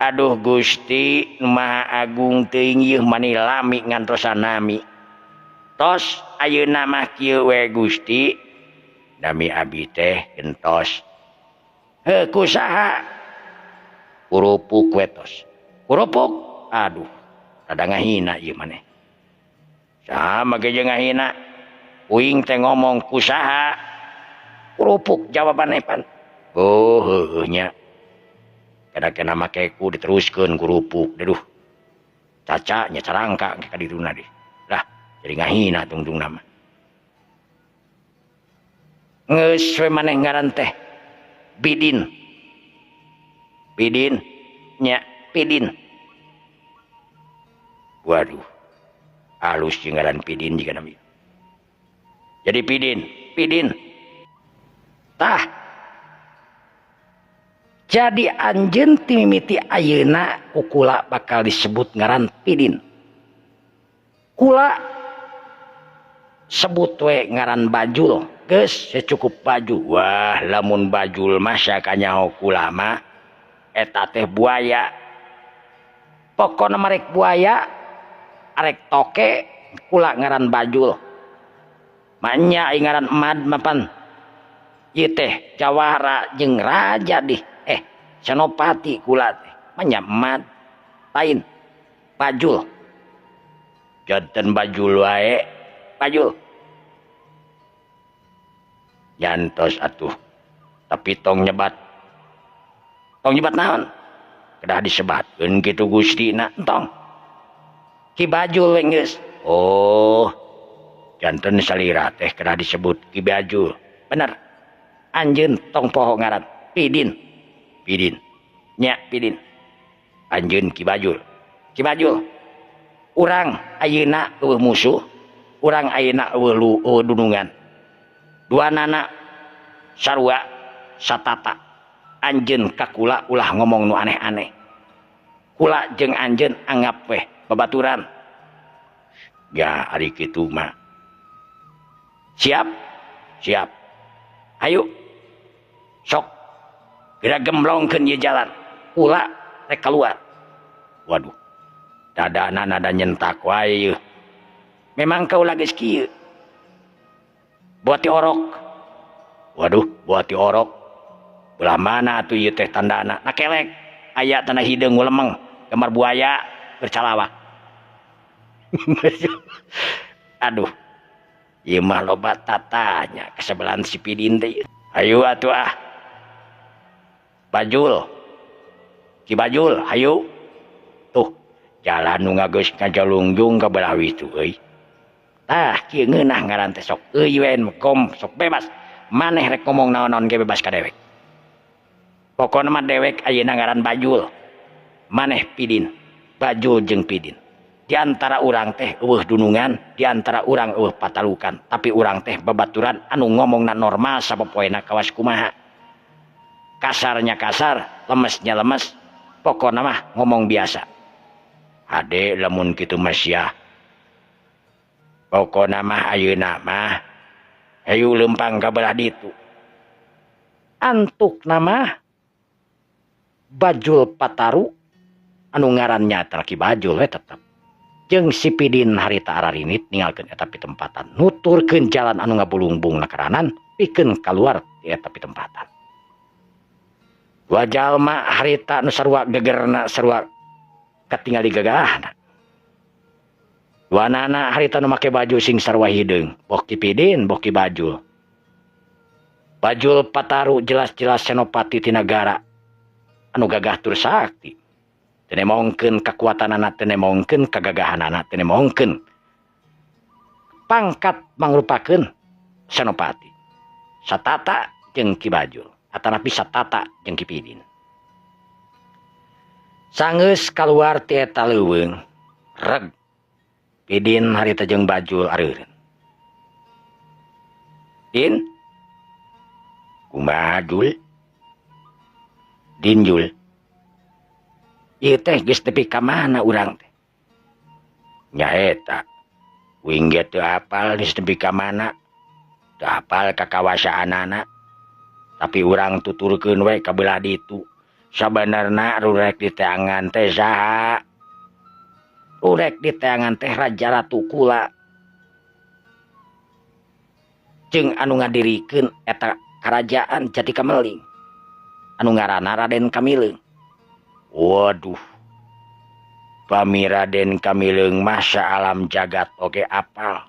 Aduh Gusti Maha Agung teuing ieu mani lami ngantosan nami. Tos ayeuna mah kieu we Gusti. Nami abi teh gentos. Heuh ku saha? Kurupuk wetos. Kurupuk? Aduh, rada ngahina ieu maneh. Saha make jeung ngahina? Uing teh ngomong ku saha? Kurupuk jawaban pan. Oh heueuh nya. Kada-kena make ku diteruskeun kurupuk. Aduh. Caca nya carangka ka diruna deh. Lah, jadi ngahina tungtung nama. Geus we maneh ngaran teh Bidin. Bidin nya Pidin. Waduh. Alus jeung ngaran Pidin jiga nami. Jadi Pidin, Pidin. Tah. Jadi anjeun ti mimiti ayeuna ku kula bakal disebut ngaran Pidin. Kula sebut we ngaran Bajul. Geus cukup baju. Wah, lamun Bajul mah sakanyaho kula mah eta teh buaya. Pokona marek buaya arek toke kula ngaran Bajul. Manya ai ngaran Emad mapan. Ieu teh jawara jeung raja dih. Senopati kula teh. Manya Emad lain Bajul. Janten Bajul wae, Bajul. Jantos atuh. Tapi tong nyebat. Tong nyebat naon? Kedah disebatkeun kitu Gustina entong. Ki Bajul we geus. Oh. Janten salira teh kedah disebut Ki Bajul. Bener. Anjeun tong poho ngaran Pidin. Pidin. Nya Pidin. Anjeun Ki Bajul. Ki Bajul. Urang ayeuna eueuh musuh, urang ayeuna eueuh dunungan. Dua nana sarua satata. Anjeun ka kula ulah ngomong nu aneh-aneh. Kula jeung anjeun anggap weh babaturan. Ya ari kitu mah. Siap? Siap. Ayo. Sok. Geura gemblongkeun ieu jalan. Kula rek keluar. Waduh. Dadana nada nyentak wae ieu. Memang kaula geus kieu. Buat orok. Waduh, buat orok. Belah mana atuh ieu teh tandana? Na kelek. Aya tanda hideung lemeng, gambar buaya bercalawak. Aduh. Ieu mah loba tatanya kesebelahan si Pidin teh. Ayo atuh ah. Bajul. Ki Bajul, hayu. Tuh, jalan nu ngageus ngajalungjung ka belah witu euy. Tah, kieu ngeunah ngaran teh sok euy we kom sok bebas. Maneh rek ngomong naon-naon ge bebas ka dewek. Pokona mah dewek ayeuna ngaran Bajul. Maneh Pidin. Bajul jeung Pidin. Di antara urang teh eueuh dunungan, di antara urang eueuh patalukan, tapi urang teh babaturan anu ngomongna normal sapopoena kawas kumaha. Kasarnya kasar, lemesnya lemes, pokona mah ngomong biasa. Hade lamun kitu mah sia. Pokona mah ayeuna mah hayu leumpang ka belah ditu. Antuk nama Bajul Pataru anu ngarannya Ki Bajul we tetep. Jeung si Pidin harita ararinit ninggalkeun eta pitempatan, nuturkeun jalan anu ngabulungbung nakaranan pikeun kaluar ti eta pitempatan. Dua jalma harita nu sarua gegerna sarua katingali gagahna. Dua nana harita nu make baju sing sarua hideung, boh Ki Pidin boh Ki Bajul. Bajul Pataru jelas-jelas senopati ti nagara anu gagah tur sakti. Teu nemongkeun kakuatanana, teu nemongkeun kagagahanana, teu nemongkeun pangkat mangrupakeun senopati. Satata jeung Ki Bajul, atanapi satata jeung Ki Pidin. Sanggeus kaluar ti eta leuweung, reg Pidin harita jeung Bajul areureun. Din, kumaha Jul? Din Jul. Ieu teh geus tepi ka mana urang teh? Nya eta. Uing ge teu apal geus tepi ka mana. Teu apal ka kawasaanana. Tapi urang tuturkeun we ka belah ditu. Sabenerna rurek diteangan teh saha? Rurek diteangan teh Raja Ratu Kula. Jeung anu ngadirikeun eta karajaan jadi kameling. Anu ngaranna Raden Kamileung. Waduh. Pami Raden Kamileung masa alam jagat oge apal.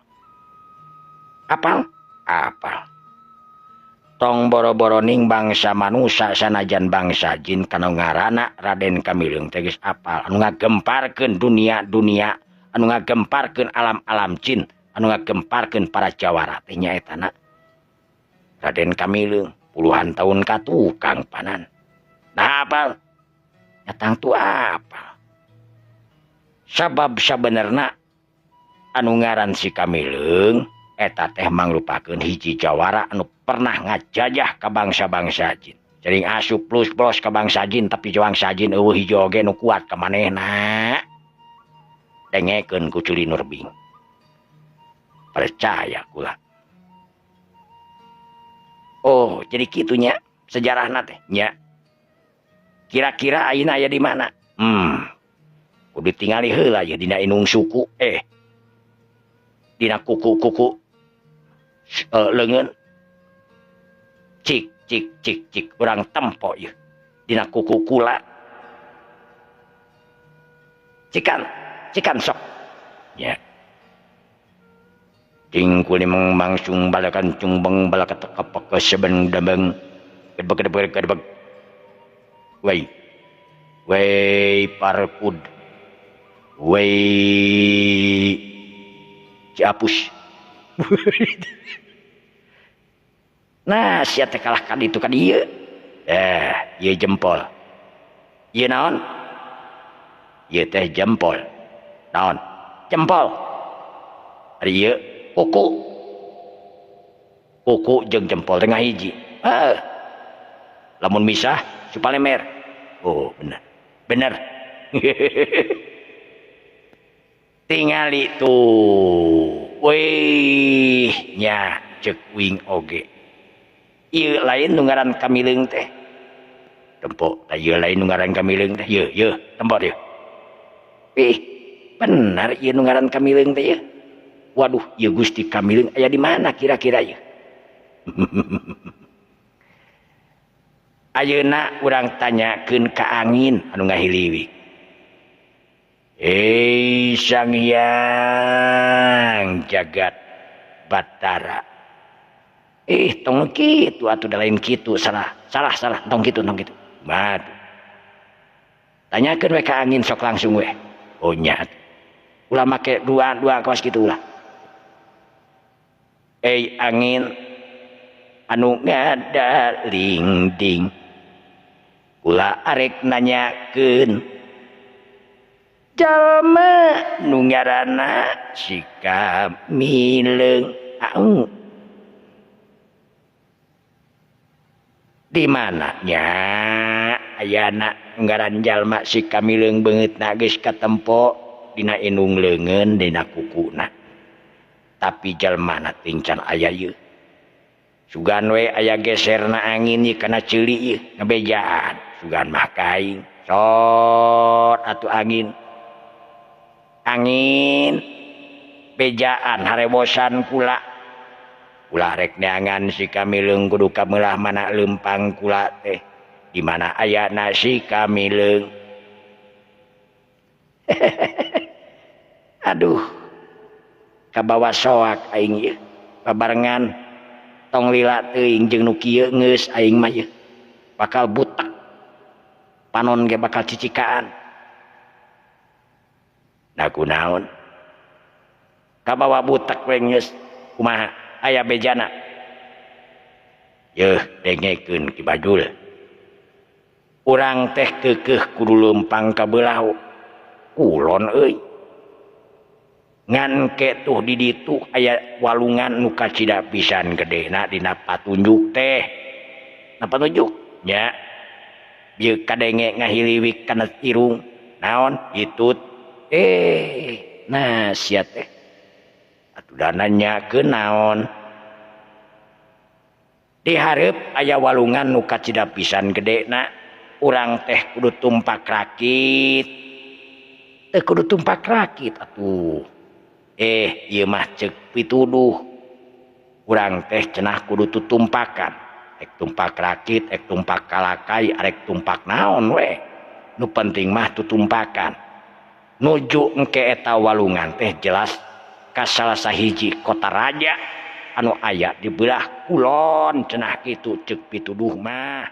Apal? Apal. Tong boro-boro ning bangsa manusa sanajan bangsa jin kana ngaranna Raden Kamileung teh geus apal. Anu ngagemparkeun dunia-dunia, anu ngagemparkeun alam-alam jin, anu ngagemparkeun para jawara teh nyaetana Raden Kamileung puluhan tahun ka tukang panan. Nah apal? Nya tangtu apal. Sabab sabenerna anu ngaran si Kamileung eta teh mangrupakeun hiji jawara anu pernah ngajajah ka bangsa-bangsa jin. Sering asup plus-plus ka bangsa jin tapi bangsa jin eueuh hiji oge nu kuat ka manehna. Dengekeun ku Culi Nurbing. Percaya kula. Oh, jadi kitunya sejarahna teh nya. Kira-kira ayeuna aya di mana? Kudu ditingali heula ye dina inung suku dina kuku-kuku leungeun. Cik cik cik cik urang tempo ye dina kuku kula. Cikan, cikan sok. Nya. Cing kulimeng mangsung balakan cumbeng balakat kepak seben debeng kedebeg kedebeg kedebeg. Wei. Wei parkud. Wei Ciapus. Nah, sia teh kalah ka ditu ka dieu. Ieu jempol. Ieu naon? Ieu teh jempol. Naon? Jempol. Ari ieu kuku. Kuku jeung jempol teh ngahiji. Heuh. Lamun misah supalemer. Oh, bener. Bener. Tingali tuh. Wih, nya ceuk wing oge. Ieu lain nu ngaran Kamileung teh. Tempo, tah ieu lain nu ngaran Kamileung teh. Ieu, ieu, tempo ieu. Ih, benar ieu nu ngaran Kamileung teh ieu. Waduh, ieu Gusti Kamileung aya di mana kira-kira ieu? Ayeuna urang tanyakeun ka angin anu ngahiliwik. Eh, Sang Hyang Jagat Batara. Tong kitu atuh da lain kitu, salah, salah, salah, tong kitu, tong kitu. Madu. Tanyakeun we ka angin sok langsung we. Oh nya. Ulah make dua-dua kawas kitu ulah. Angin anu ngadalingding. Kula arek nanyakeun jalma nu ngaranna si Kamileung. Au. Di mana nya ayana ngaran jalma si Kamileung beungeutna geus katempo dina indung leungeun dina kukuna. Tapi jalmana tingcan aya ieu. Sugan we aya geserna angin ieu kana ceuli ieu ngebejaan. Sugan mah kaing sot atuh angin. Angin bejaan harebosan kula. Kula rek neangan si Kamileung kudu kameulah mana leumpang kula teh. Di mana ayana si Kamileung. Aduh. Kabawa soak aing ieu. Babarengan tong lila teuing jeung nu kieu geus aing mah ieu. Bakal butek. Panon ge bakal cicikaan. Nah kunaon? Kabawa butek we geus kumaha? Aya bejana. Yeuh dengekeun Ki Bajul. Urang teh keukeuh kudu leumpang ka beulah kulon euy. Ngan ke tuh di ditu aya walungan nu kacida pisan gedena dina patunjuk teh. Na patunjuk nya. Bieu kadenge ngahiliwik kana irung. Naon hitut. Nah sia teh. Atuh da nanyakeun naon? Di hareup aya walungan nu kacida pisan gedena. Urang teh kudu tumpak rakit. Teh kudu tumpak rakit atuh. Ieu mah ceuk pituduh. Urang teh cenah kudu tutumpakan. Ek tumpak rakit, ek tumpak kalakai, arek tumpak naon we. Nu penting mah tutumpakan. Nuju engke eta walungan teh jelas ka salah sahiji kota raja anu aya di belah kulon cenah kitu ceuk pituduh mah.